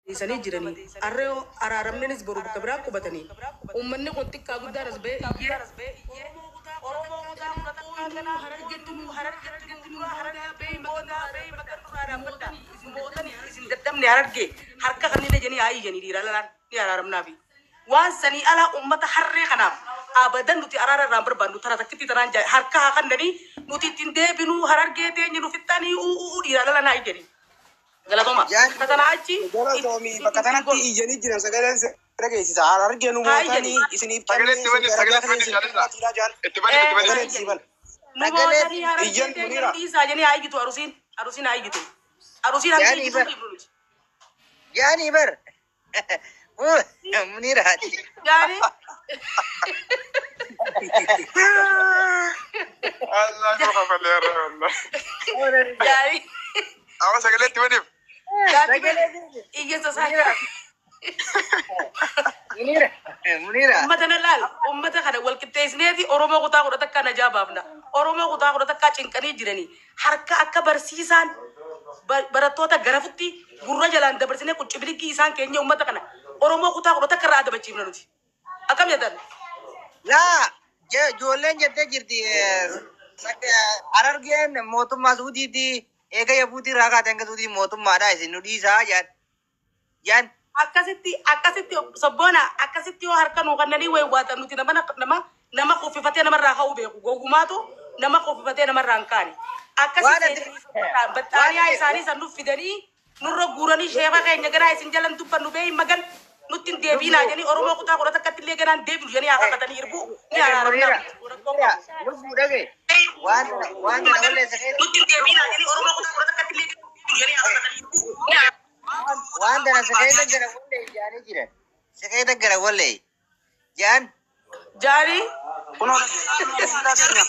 Dhiisanii jiranii. Arra yoo araaramnenis boru bakka biraa qubatanii. Ummanni kun xiqqaa guddaan as ba'ee iyyee Oromoo kutaa kudha takkaa ganaa harargettu nu harargettu nu harargaa ba'ee bakka bakka nurraa dhaabbadha. Isin mootanii isin dadhabne harargee harka kanneen jedhanii haa iyyanii dhiiraa lalaan ni araaramnaafi. Waan sanii alaa ummata harree kanaaf abadan nuti araara irraa hin barbaannu tana takkitti tanaan harka haa kannanii nuti ittiin deebinuu harargee teenye nu fixxanii uu uu dhiiraa lalaan haa iyyanii. Galatoma. Jaan Ka tanaa achi galatoomi bakka ittiin tanatti goonu. iyyanii jiran sagaleen dhageessisa. Harargee nu Haa mootanii iyyanii. isiniif Sagalee cabnee itti bani, isin sagalee garagaa itti bani isin jaalladha. maatiidha jaan. Itti bani, itti Ee bani. haa Sagalee itti iyyanii. bani. Nu Sagalee mootanii harargee Iyyan teenye nu Muniira. dhiisaa jedhanii haa iyyitu arusiin. Arusiin haa iyyitu. Arusiin hanga Jaanii iyyitu bar. dhiifnu nuti. Jaanii bar. Muniira. Jaanii. Allah nu kafalee irra wallah. Jaanii. Amma sagalee itti baniif. Jaanii bar. Sagalee Iyyeessa isaa. Muniira. Muniira. Muniira. Ummata na laal ummata kana wal qixxeessineeti Oromoo kutaa kudha takkaa najaa baafna. Oromoo kutaa kudha takkaa cinqanii jiranii harka akka barsiisaan barattoota garafutti gurra jalaan dabarsinee quccibiliggii isaan keenya ummata kana Oromoo kutaa kudha takka irraa adabachiifna nuti. Akkam jettan? Laa ijoolleen jettee jirti. Harargeen mootummaa Suudiiti. Eega Yabuutii irraa kaatee hanga Suudii mootummaadha. Isin nu dhiisaa jaan. Jaan. Akkasitti akkasitti sobboona akkasitti yoo harka nuu kannanii wayiwaatan nuti nama nama nama kuffifatee namarraa ka'uu beeku gogumaatu nama kuffifatee namarraa hin kaane. Akkasi Waan ati seenanii waan baxxaaniyaa ati isaanii san nuuf fidanii nurra guuranii sheeka keenya ganaa isin jalan dubbannu bee hin magan nutti hin deebiinaa jedhanii Oromoo kutaa kudha takkatti illee ganaan deebinu jedhanii haa kakatanii irbuu ni Dhage araaramnaa Muniira. nuti rakkoon Muniira. qabu. Lubbuu dhage. Waan waan tana walleessa keessa. Nutti hin deebiinaa jedhanii Oromoo kutaa kudha takkatti illee deebinu jedhanii haa kakatanii irbuu ni araaramnaa. Waan tana sekeeta gara wallee jaanii jiran. Sekeeta gara wallee. Jaan. Jaarii. Kunoo dhageessisa keenya.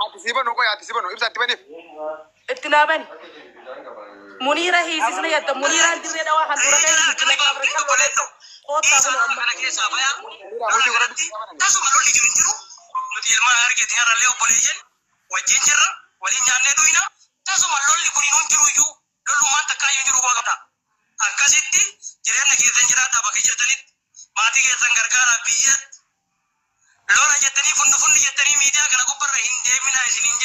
Haati sii banu qoy haati sii banu ibsa itti baniif. Itti naa bani. Muniira hiisisna yadda Muniiraan dirree dhawaa handhuura keessa jirti lafa afran qal'oo koottaa kunoo amma. Muniira muti godhadhu. Tasuma lolli jiru hin jiru. Nuti ilmaan harargeetiin har'allee obboleeyyan wajjin jirra. Waliin nyaannee dhuyna. Tasuma lolli kun hin jiru iyyuu lollummaan takkaa iyyuu hin jiru quba qabda. Akkasitti jireenya keessan jiraadhaa bakka jirtanitti maatii keessan gargaaraa biyyatti lola jettanii funnu funnu jettanii miidiyaa kana gubbarra hin deeminaa isiniin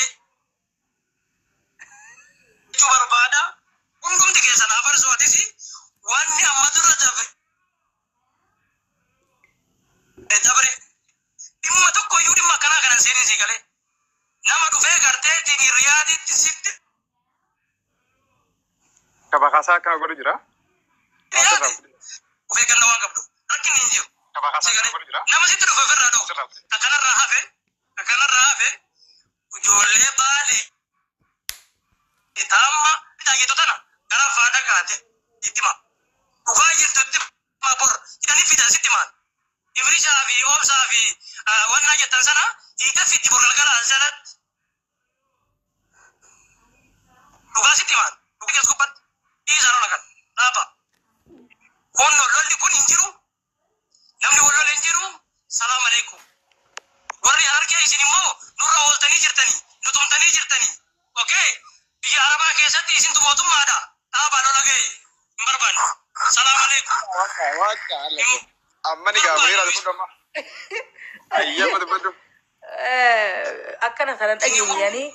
jechuu barbaada. Hundumti keessan afarsoo atis wanni amma dura dabre dabre dhimma tokko iyyuu dhimma akkanaa kana hin seenin sii galee. Nama dhufee gartee ittiin riyaaditti sitti Kabakaasaa akkana godhu jira. dhiyaate of eeggannoo waan qabdu rakkinni hin jiru. Kabakaasaa Sii akkana galee godhu jira. nama sitti dhufe ofirraa dha'u. Sirraa. Ka kanarraa hafe ka kanarraa hafe ijoollee baalee taamma dhageettu tana gara faadha kaate itti hima. Dhugaa jirtu itti hima bor hidhanii fidan sitti himaan. Imrishaa fi oomsaa fi wannaa jettan sana hiita fiddi bor galgala aljalatti dhugaa sitti himaan. Dhugaa keessa gubbatti dhiisaa lola kan dhaaba. Kun lolli kun hin jiru. Namni wal lole hin jiru. Salaam alaikum. Warri harargee isin immoo nurra ooltanii jirtanii, nu tumtanii jirtanii. Okay? Biyya Arabaa keessatti isintu mootummaadha. Dhaabaa lola ga'e hin barbaanne. Salaam alaikum. Waaqa waaqa alla Hin Amma ni gaa Muniira barbaanne. dubbadhu amma. Ayyama dubbadhu. Akkana kanan dhageenyanii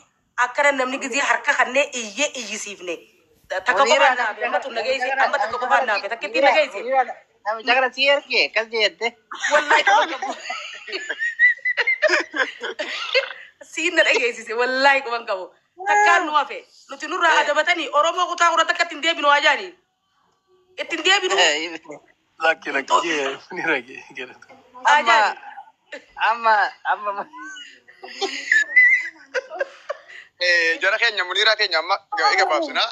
akkana namni gizee harka kannee iyyee iyyisiifne. Takka Muniira qofaan naafe amma tun nageesse amma takka qofaan naafe takkittiin Muniira. nageesse. Muniira. Namicha kana si erge akkas jette. Wallahi quban qabu. Siin na dhageessise wallahi quban qabu. Takkaan nu hafe nuti nurraa adabatanii Oromoo kutaa kudha takkatti hin deebinu haa jaanii. Ittiin deebinu Lakki lakki jee Muniira galatu. haa Amma jaanii. amma amma Jara keenya Muniiraa keenya amma gabaabsina.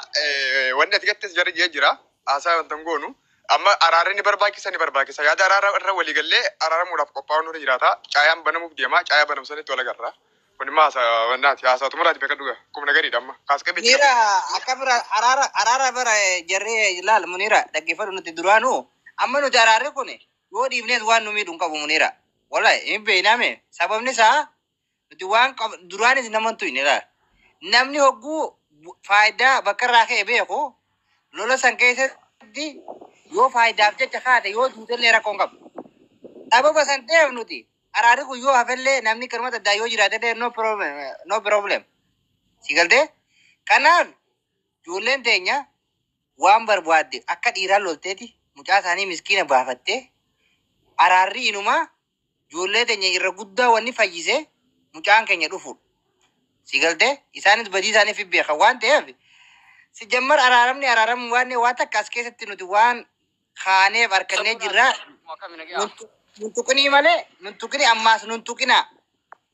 Wanni ati gattes jara jee jira. Haasaa wanta hin goonu. Amma araarri ni barbaachisa ni barbaachisa. Yaada araara irra walii gallee araaramuudhaaf qophaa'uun nurra jiraata. Caayaan banamuuf deema. Caayaa banamu sanitti wal agarra. Kun immoo haasaa wannaati. Haasaa xumuraati beekadhu gaa. Kumna gadiidha amma. Kaas qabeechi Munira qabeechi. akka bira araara araara bara jarree ilaal Munira dhaggeeffadhu nuti duraanuu amma nuti araarri kun yoo dhiifnes waan nu miidhu hin qabu Munira. Wallahi hin beekname sababni isaa nuti waan duraanis nama hin tuyne ilaal. Namni hogguu faayidaa bakka irraa ka'e beeku lola san keessatti Keessatti yoo faayidaaf jecha kaate yoo duutellee rakkoon qabu. Sababa san ta'eef nuti araarri kun yoo hafellee namni karuma addaa yoo jiraatellee no problem, no problem. Si galtee? Kanaaf ijoolleen teenya waan barbaadde akka dhiiraa lolteeti mucaa isaanii miskiina baafattee araarri inumaa ijoollee teenya irra guddaa wanni fayyisee mucaan keenya dhufuudha. Si galtee? Isaanis badii isaaniif beekan waan ta'eef si jammar araaramni araaramu waan waan takka as keessatti nuti waan kaaneef harkannee jirra. Nun tuqinii malee nun tuqini ammaas nun tuqinaa.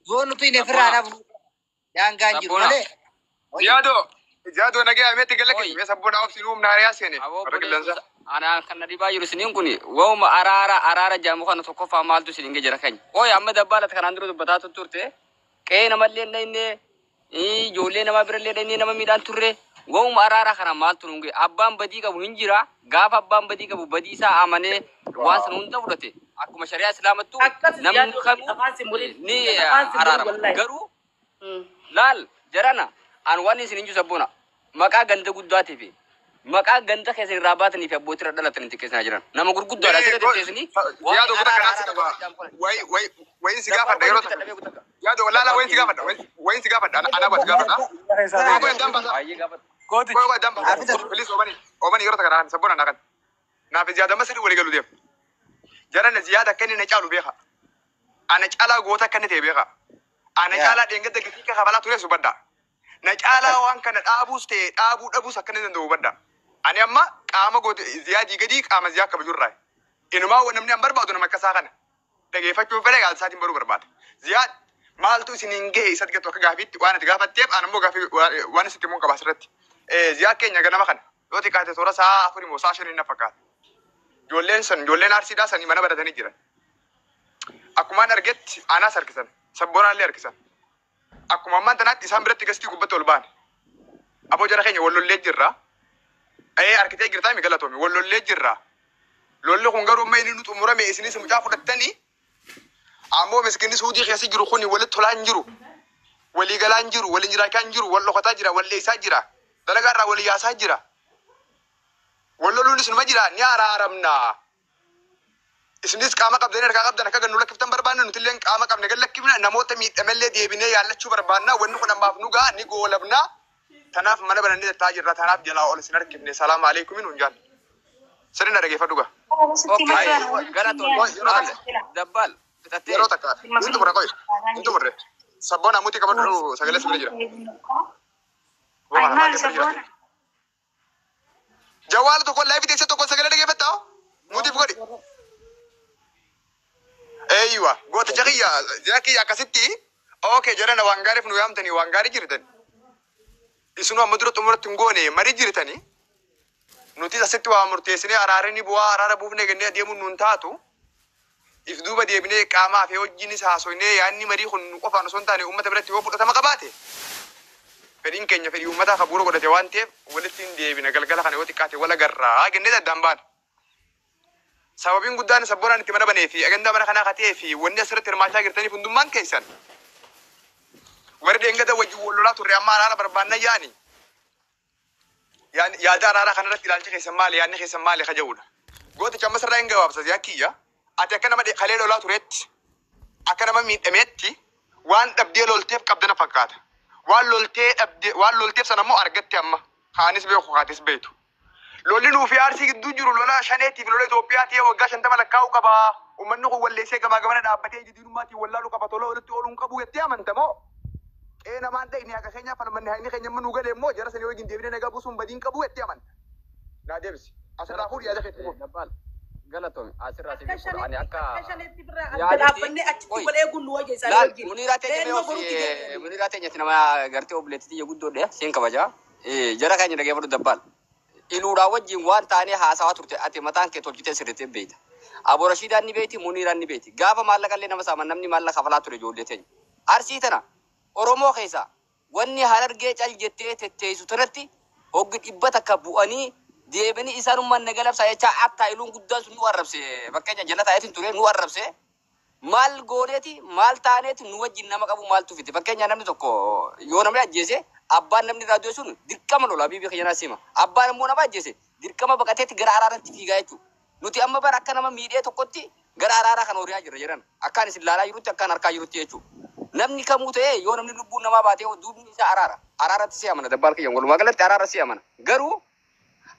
Yoo nuti hin ofirraa dhabu daangaan jiru malee. Ziyaadoo Ziyaadoo nagaya meetti gala keessa mee sabboona obsi nuum naariyaa seene warra qilleensa. Anaan kan na dhibaa jiru isiniin kun waa'uma araara araara jaamu kana tokkoffaa maaltu isiniin jira keenya. Ooyi amma dabbaalata kanaan dura dubbataa turte qe'ee namallee dhayne ijoollee namaa birallee dhayne nama miidhaan turre waa'uma araara kana maaltu nuun ga'e abbaan badii qabu hin jira gaafa abbaan badii qabu badii isaa amanee waan sana hunda fudhate akkuma shari'aa islaamattu Akkas namni yaaduu kamuu afaan simbiriin ni afaan simbiriin araarama. Wallahi. Garuu laal jarana an waan isin hin jiru sabboona maqaa ganda guddaatii fi maqaa ganda keessa irraa baatanii fi abbootii irra dhalatanii xiqqeessinaa jiran nama gurguddaadha asirra xiqqeessanii. Ziyaadoo kutaa kanaa si qaba. Wayi wayi wayin si gaafadha yeroo takka. Ziyaadoo laala wayin si gaafadha wayin si gaafadha anaa si gaafadha. Qoy qoy dambasa. Gootichi. Qoy qoy dambasa. Please obani obani yeroo takka naan sabboona naa kan. Naaf Ziyaad amma sirrii walii galu deema. Jarana Ziyaad akka inni na caalu beeka. Ana caalaa goota akka inni ta'e beeka. Ana caalaa dheengadda gatii kabalaa ture subadda. Na caalaa waan kana dhaabuus ta'e dhaabuu dhabuus akka inni danda'u hubadha. Ani amma qaama goote Ziyaadii gadii qaama Ziyaad kabajurraa. Inumaa waan namni an barbaadu nama akkasaa kana. Dhageeffachuu fedhe gaalsaatiin baruu barbaada. Ziyaad maaltu isin hin gahe isatti gattu akka gaafiitti waan ati gaafatteef an ammoo gaafii waan isitti immoo qaba asirratti. Ziyaad keenya ganama kana yoo xiqqaate toora sa'a 4 moo sa'a 5 na fakkaata. Ijoolleen sun ijoolleen arsiidhaa sanii mana baratanii jiran. Akkumaan argetti anaas harkisan sabboonaallee harkisan. Akkuma ammaan tanaatti isaan biratti gastii gubbatti ol ba'an. Aboo jara keenya wallollee jirra. Ee harkitee jirtaa mi galatoomi wallollee jirra. Lolli kun garuu amma inni nu xumurame isinis mucaa fudhattanii ammoo miskinni suudii keessa jiru kun walitti tolaa hin jiru. Walii galaa hin jiru, waliin jiraachaa hin jiru, wal dhokataa jira, wal dheessaa jira. Dalagaa irraa wal yaasaa jira. Wal loluunis numa jira, ni araaramna. Isinis qaama qabdanii harkaa qabdan akka gannu lakkiftan barbaanna nuti illee qaama qabne gad lakkifna namoota miidhamallee deebinee yaallachuu barbaanna wanni kun ammaaf nu ga'a ni goolabna. Tanaaf mana banannee taa'aa jirra tanaaf jalaa ol isin harkifne salaamu alaikum nuun jaan. Sirri na dhageeffadhu gaa. Galatoon dabbaal fixattee. Yeroo takka hin xumurre qoy hin xumurre. Sabboon amuutii qabadhu sagalee sirri jira. Jawaala tokko laayifii teessee tokko sagalee dhageeffattaa mutiif godhi. Eeywa gooticha kiyya jira kiyya akkasitti okay jedhana waan gaariif nu yaamtanii waan gaarii jirtan. Isinuu amma dura xumuratti hin goone marii jirtanii. Nuti asitti waa murteessinee araarri ni bu'aa araara buufnee gannee adeemuun nuun taatu. If duuba deebinee qaamaa fi hojiinis haasofnee yaadni marii kun nu qofaan osoo hin taane uummata biratti yoo fudhatama qabaate. Fedhiin keenya fedhii uummataa kan bu'uura godhate waan ta'eef walitti hin deebina galgala kana yoo xiqqaate wal agarraa gannee addaan baana. Sababiin guddaan sabboonaan itti mana banee fi agandaa mana kanaa katee fi wanni asirratti hirmaachaa jirtaniif hundummaan keessan. Warri deengada wajjin wal lolaa turre amma araara barbaanna yaani. Yaada araaraa kanarratti ilaalchi keessan maali yaadni keessan maali kaja'uudha. Gooticha amma sirraa hin gabaabsa yaa kiyya. Ati akka nama kalee lolaa turetti akka nama miidhameetti waan dhabdee lolteef qabdana fakkaata. Waan loltee dhabdee waan lolteef sana immoo argatte amma kaanis beeku kaatis beektu. Lolli nuu fi Arsii gidduu jiru lola shaneetiif lola Itoophiyaa ta'ee waggaa 50 lakkaa'uu qaba. Uummanni kun walleessee gamaa gamana dhaabbatee jidiinummaatiin wallaaluu qaba tola walitti ooluu hin qabu jettee amanta moo? Qe'ee namaan dhaqne haqa keenyaa falmanne haqni keenya amma nuu galee immoo jara sanii wajjin deebinee nagaa buusuun badiin qabu jettee amanta. Naa deebisi. Asirraa fuudhi yaada keetti fuudhi. Dabbaal galatoome asirraa si Akka beeku ani shaneetti akka akka shaneetti birraa adda yaaditti dhaabbannee achitti oi wal eeguun nu wayya isaanii laal wajjin. muniraa teenya Leennoo borutti deebi'anii. muniraa teenyatti nama gartee obboleettii tiyya guddoodha seen kabaja jara keenya dhageeffadhu dabbaal iluudhaa wajjin waan taanee haasawaa turte ati mataan kee tolchitee sirriitti beeyta. Abo Rashiidaan ni beeyti Muniiraan ni beeyti gaafa maallaqa illee nama saaman namni maallaqa kafalaa ture ijoollee teenya. Arsii tana Oromoo keessa wanni harargee cal jettee tetteessu tanatti hoggi 100 bu'anii deebanii isaanummaan na galabsaa jechaa attaa iluun guddaan sun nu arrabse fakkeenya jala taa'eetiin ture nu arrabse maal gooneeti maal taaneeti nu wajjin nama qabu maaltu fite fakkeenya namni tokko yoo namni ajjeese abbaan namni raadiyoo sun dirqama lola biibii kiyyanaa sima abbaan immoo nama ajjeese Dirqama baqateetti gara araaratti fiigaa jechuudha. Nuti amma bara akka nama miidhee tokkotti gara araaraa kan horiyaa jirra jedhan. Akkaan isin laalaa jirutti, akkaan harkaa jirutti jechuudha. Namni kamuu ta'ee yoo namni lubbuun namaa baatee duubni isaa araara. Araaratti si amana, dabbaal kiyyan, walumaa galatti araara si amana. Garuu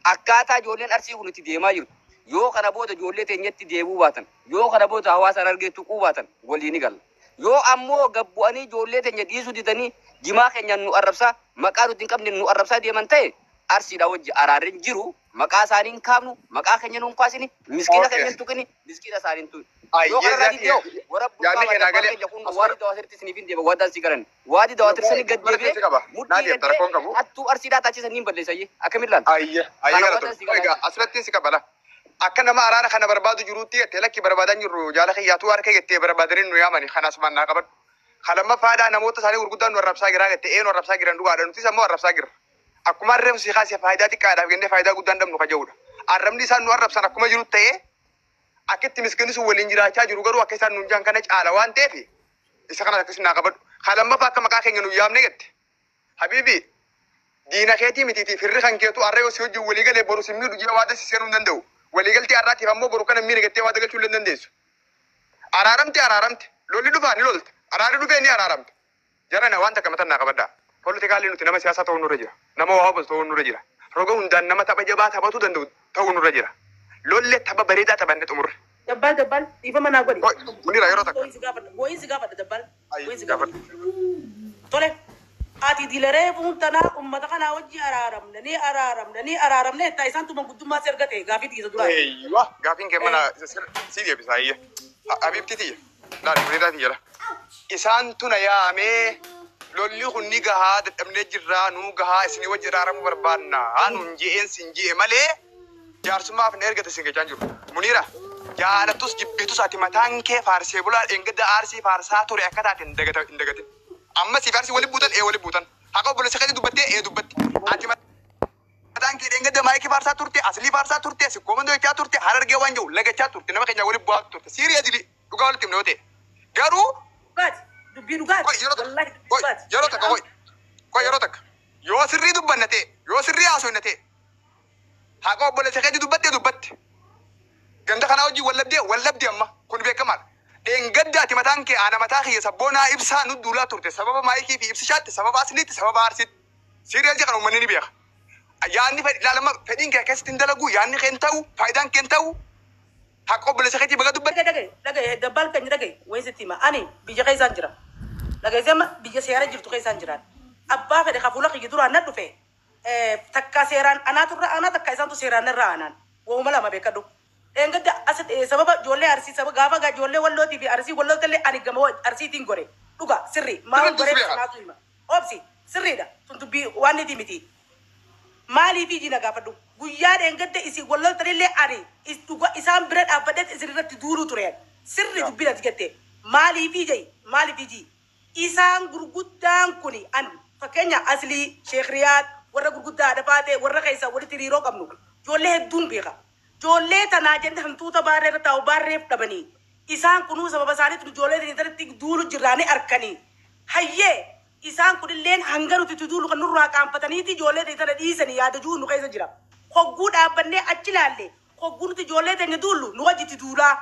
akkaataa ijoolleen Arsii kun itti deemaa jirtu, yoo kana booda ijoollee teenyatti deebuu baatan, yoo kana booda hawaasa Harargee tuquu baatan, walii ni galla. Yoo ammoo gabbu'anii ijoollee teenya dhiisuu didanii jimaa keenyaan nu arrabsaa, maqaa nuti hin qabne nu arrabsaa deeman ta'e, Arsiidha wajji araarri hin jiru. Maqaa isaanii hin kaafnu, maqaa keenya nuun kaasini, miskiina keenya hin tuqini, miskiina isaanii hin tuqini. Yoo kanarraa diddee warra Yaadni kee naa galee. keenya kun waadi dawaatirti isiniif hin deema, waadaan si garan waadi dawaatirti gad Asumatti deebi'ee qaba. Naa mudhii deemta, rakkoon qabu. Hattuu Arsiidhaa taasisan niin balleessayyee akkamiin laala? Ayye, ayye, Kana galatoon. waadaan si galan. Egaa asirratti si qabala. Akka nama araara kana barbaadu jiruutti jettee, lakki barbaadan jirru jaala kiyyaatu harka jettee barbaadanii nu yaamani kanas mannaa qabadhu. Kalamma faadaa namoota isaanii gurguddaan nu arrabsaa jiraa jettee, ee, nu arrabsaa jiran dhugaadha, nutis ammoo arrabsaa jirra. Akkuma arrabsu si kaasee faayidaa xiqqaadhaaf jennee faayidaa guddaan dhabnu kaja'udha. Arrabni isaan nu arrabsan akkuma jiru ta'ee, akka itti miskiinni sun waliin jiraachaa jiru garuu akka isaan nuun jaan kana caala waan ta'eef isa kanas akkas naa qabadhu. Kalammaffaa, akka maqaa keenya nu yaamne jette. Habiibi, diina keetii mitiiti, firri kan keetu har'a yoo si wajjin walii galee boru si miidhu jee waada si seenuu hin danda'u. Waliigaltee har'aatiif ammoo boru kana miidha jettee waada galchuu hin dandeessu. Araaramte, araaramte, lolli dhufaa ni lolta, araarri dhufee ni araaramte. Jarana, waan takka mataan naa qabadhaa. Politikaalli nuti nama siyaasaa ta'uu nurra jira. Nama waa hubatu ta'uu nurra jira. Roga hundaan nama tapha jabaa taphatuu danda'u ta'uu nurra jira. Lolle tapha bareedaa taphanne xumurre. Dabbaal, dabbaal, dhiifama naa godhi. Oi, Munira, yeroo takka. Wayin si gaafadha, wayin si gaafadha, dabbaal. Ayi, Wayin si gaafadhu. gaafadha. Tole. Ati dilaree fuuntanaa uummata kanaa wajji araaramne ni araaramne ni araaramne jettaa, isaan tuma guddummaa si argate gaafii dhiisa duraa. Eeywa, gaafiin kee mana si deebisa ayye. Habiibti tiyya. Laal, Muniraa tiyya la. Isaan tuna yaamee lolli kun ni gahaa, dadhabnee jirraa, nuu gahaa, isinii wajji araaramuu barbaanna nuun je'een sin je'e malee jaarsummaaf na ergate sin gachaan jiru. Munira, jaalattus jibbitus ati mataan kee faarsee bulaa dheengadda Arsii faarsaa ture akka taate hin dagatin. Amma si faarsii waliin buutan, ee, waliin buutan. Haqa obboleessa keetii dubbattee, ee, dubbatti. Ati mataan kee dheengadda maayikii faarsaa turte, aslii faarsaa turte, sikkoo mandoo jechaa turte, Harargee waan jiru lagachaa turte, nama keenya waliin bu'aa turte. Seriously, dhugaa walitti himne yoo ta'e. Garuu Dhugaati. Dubbii dhugaati. Koi, yeroo takka, Wallaahi dubbii koi, dhugaati. yeroo takka, koi, koi, yeroo takka. Yoo sirrii dubbanna ta'e, yoo sirrii haasofna ta'e, haqa obboleessa keetii dubbattee dubbatte. Ganda kanaa hojii wallabdee wallabdee amma kun beekamaadha. Dheengadda ati mataan kee ana mataa kiyya sabboonaa ibsaa nu duulaa turte sababa maayikii fi ibsishaatti, sababa asliitti, sababa Arsiitti. Seriously, kana uummanni ni beeka. Yaadni fedhi ilaalama fedhiin kee keessatti hin dalagu, yaadni kee hin ta'u, faayidaan kee hin ta'u, haqa obboleessa keetii baga dubbatte. Dhagaye, dhagaye, dabbaal keenya, dhagaye, wayin sitti hima. Ani biyya keessaan jira. Dhagaye, amma biyya seera jirtu keessaan jiraan. Abbaa fedhe ka fuula kiyya duraan na dhufe. Takka seeraan anaatu irra aanaa, takka isaantu seeraan narra aanaan. Waa'uma lama beekadhu. Dheengadda as sababa ijoollee Arsii, saba gaafa ijoollee Wallootii fi Arsii Wallootallee ani gama Arsiitiin gore. Dhuga sirri maal Sirriitti goree si beeka. sanaatu hima. Obsi, sirriidha. Tun dubbii waan niti miti. Maaliif iji na gaafadhu, guyyaa dheengadda isin walloltanillee ani dhuga isaan bira dhaabbadheet isin irratti duulu ture. Sirri dubbiin ati jette maaliif iji, maaliif iji isaan gurguddaan kuni, an fakkeenya Aslii, Sheekh Riyaad, warra gurguddaa haadha warra keessaa walitti hiriiroo qabnu ijoollee hedduun beeka. Ijoollee tanaa jenne hantuuta baarree irra taa'u baarreef dhabanii isaan kunuu sababa isaaniitu ijoollee irratti duulu jirraanii arkanii. Hayyee, isaan kunilleen hanga nuti itti duulu kan nurraa qaanfataniiti ijoollee tana dhiisanii yaada jiru nu keessa jira. Hogguu dhaabbannee achi ilaalle, hogguu nuti ijoollee teenya duullu nu wajjitti duulaa.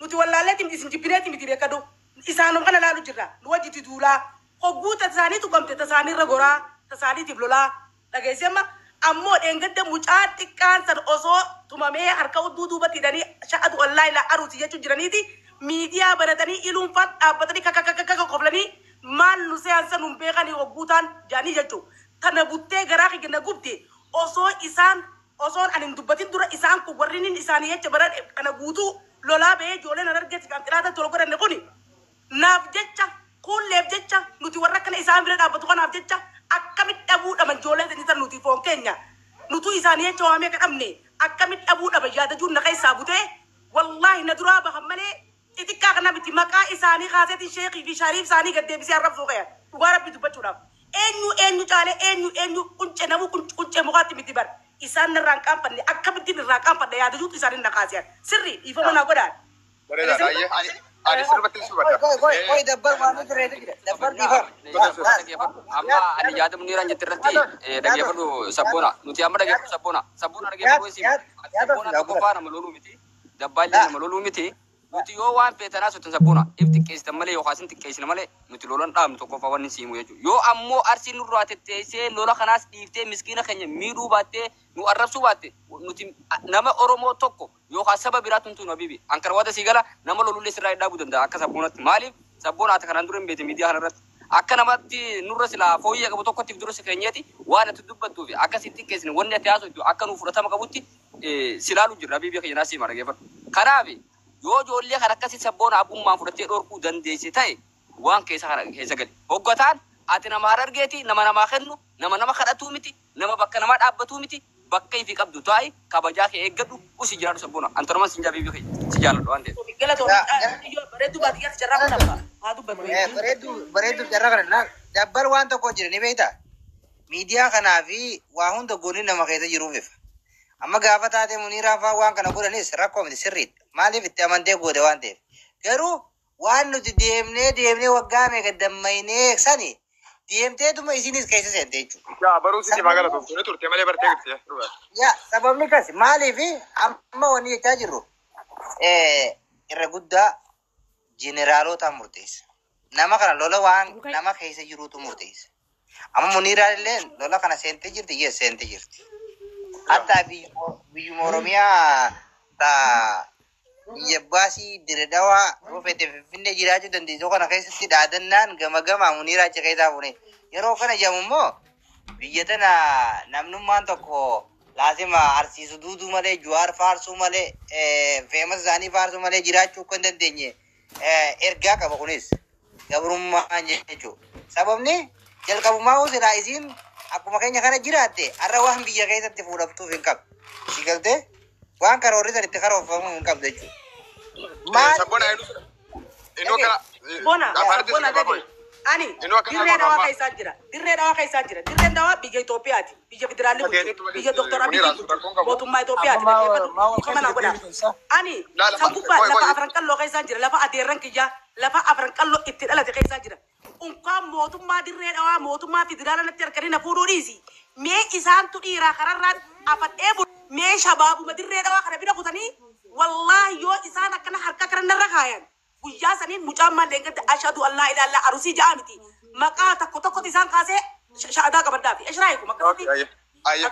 Nuti wallaalleetti miti, isin jibbineetti miti, beekadu. Isaanuma kana laalu jirra, nu wajjitti duulaa. Hogguu tasaanii tuqamte tasaaniirra goraa, tasaaniitiif lolaa. Dhageessi, amma ammoo dheengadda mucaa xiqqaan san osoo tumamee harka udduu duubatti hidhanii sha'atu wallaahi la aruuti jechuun jiraniiti miidiyaa banatanii iluunfaan dhaabbatanii kakakakaka koflanii maal nu se'an nun beekanii hogguu taan jaanii jechuun. Tana buttee garaa kiyya na gubde. Osoo isaan, osoon ani hin dubbatin dura, isaan kun warri inni isaanii jecha bara kana guutuu lolaa bahee ijoolleen Harargeetti kan xiraata tola godhanne kuni naaf jecha, kuulleef jecha, nuti warra akkana isaan bira dhaabbatu kanaaf jecha akkamitti dhabuu dhaban ijoollee sanii? Nuti foon keenya nutu isaanii jecha waamee kadhabne akkamitti dhabuu dhaban yaada jiru na keessaa butee. Wallaahi na duraa bahan malee xixiqqaa kana miti, maqaa isaanii kaaseetiin sheekii fi shariif isaanii gad deebisee arrabsuu qayan. Dhugaa Rabbi dubbachuudhaaf, eenyu eenyu caalee, eenyu eenyu quncee namu quncee mukaatti miti bar isaan narraa hin qaanfanne, akkamittiin irraa qaanfadha yaada jirutu isaanii na kaasiyan. Sirri, dhiifama naa godhaan. Bareedaadha. Ayyee, ani Ani sirriitti si hubadha. Qoy qoy qoy dabbar waan nuti reetu jira. Dabbar dhiifama. Amma ani yaada Muniiraan jette irratti dhaggeeffadhu sabboona. Nuti amma dhaggeeffadhu sabboona. Sabboona dhaggeeffadhu si. Sabboona tokkoffaa nama loluu miti. Dabbaallee nama loluu miti. Nuti yoo waan feetanaa sotan sabboona. If xiqqeessitan malee yookaan isin xiqqeessina malee nuti lolan dhaabnu tokkoffaa wanni siimu jechuudha. Yoo ammoo Arsiin nurraa tetteessee lola kanaas dhiiftee miskiina keenya miidhuu baattee nu arrabsuu baatte nuti nama Oromoo tokko yookaan saba biraa tuntuun habiibi. Ankara waata sii gala nama lolullee sirraa dhaabuu danda'a akka sabboonatti. Maaliif sabboona ati kanaan dura hin beekne miidiyaa kanarratti. Akka namatti nurra silaa fooyyee qabu tokkotti dura si keenyeeti waan ati dubbattuu fi akka sitti keessine wanni ati haasoftu akka nu fudhatama qabutti silaalu jirra habiibi keenya naasii mara geeffadhu. Kanaaf yoo ijoollee kan akkasii sabboona abbummaan fudhattee dhorkuu dandeesse ta'e waan keessa kana keessa gali. Hoggataan ati nama Harargeeti, nama namaa kennu, nama nama kadhatuu miti, nama bakka namaa dhaabbatuu miti, bakka ifi qabdu taa'i kabajaa kee eeggadhu usi jiraadhu sabboona. Antanumaan sin jaabii kee si jaaladhu waan ta'eef. Galatoomii bareedduu baadiyyaatti carraa kun abbaa haa dubbatu. Bareedduu bareedduu carraa kana laal dabbar waan tokko jira ni beektaa. Miidiyaa kanaa fi waa hunda goonni nama keessa jiruuf ifa. Amma gaafa taatee Muniiraa fa'aa waan kana godhanis rakkoo miti sirriidha. Maaliif itti amantee goote waan ta'eef. Garuu waan nuti deemnee deemnee waggaa meeqa dammaynee sani deemteetuma isinis keessa seente jechuudha. Yaa baruu si sifaa galatoomtu ni turte malee bartee jirti. Yaa sababni kas maaliif amma wanni jechaa jirru irra guddaa jeneraalota murteessa. Nama kana lola waan nama keessa jirutu murteessa. Amma Muniiraan illee lola kana seentee jirti, yes seentee jirti. Hatta biyyuma Oromiyaa ta biyya baasii dire dawaa yoo fete Finfinnee jiraachuu dandeessu kana keessatti dhaadannaan gama gama Muniiraa achi keessaa fuune. Yeroo kana jedhamu immoo biyya tana namnummaan tokko laasima arsiisu duuduu malee Jawaar faarsuu malee feemasa isaanii faarsuu malee jiraachuu akka hin dandeenye ergaa qaba kunis gabrummaan jechuudha. Sababni jalqabumaa hoo silaa isiin akkuma keenya kana jiraatte har'a waan biyya keessatti fuudhamtuuf hin qabdu. Si galtee waan karoorri san itti karoorfamuu hin qabdu jechuudha. Maal Sabboona inuu kana Bona, afaanitti bona si qaba. dhage. Ani Inuu akkana dirree godhu dhawaa amma. keessaan jira. Dirree dhawaa keessaan jira. Dirreen dhawaa biyya Itoophiyaati. Biyya federaalli bulchu. Biyya Dooktar Abiyyi bulchu. Mootummaa Itoophiyaati. Dhaggeeffadhu. Ifa mana godha. Ani Laala, san gubbaa qoy, lafa qoy. Afran Qalloo keessaan jira. Lafa adeerran kiyyaa. Lafa Afran Qalloo itti dhalate keessaan jira. Unkaan mootummaa dirree dhawaa mootummaa federaala natti harkanii na fuudhuu dhiisi. Mee isaantu dhiiraa kararraan afadhee bulu. Mee shabaabuma dirree dhawaa kana bira kutanii wallaahi yoo isaan akkana harka kana narra kaayan. Guyyaa saniin mucaan maal gadda ashadu allaa ilaallaa arusii ja'a miti. Maqaa tokko tokkotti isaan kaasee sha'adaa qabaddaa fi eshiraayikum akkasitti. Ayyee. Ayyee.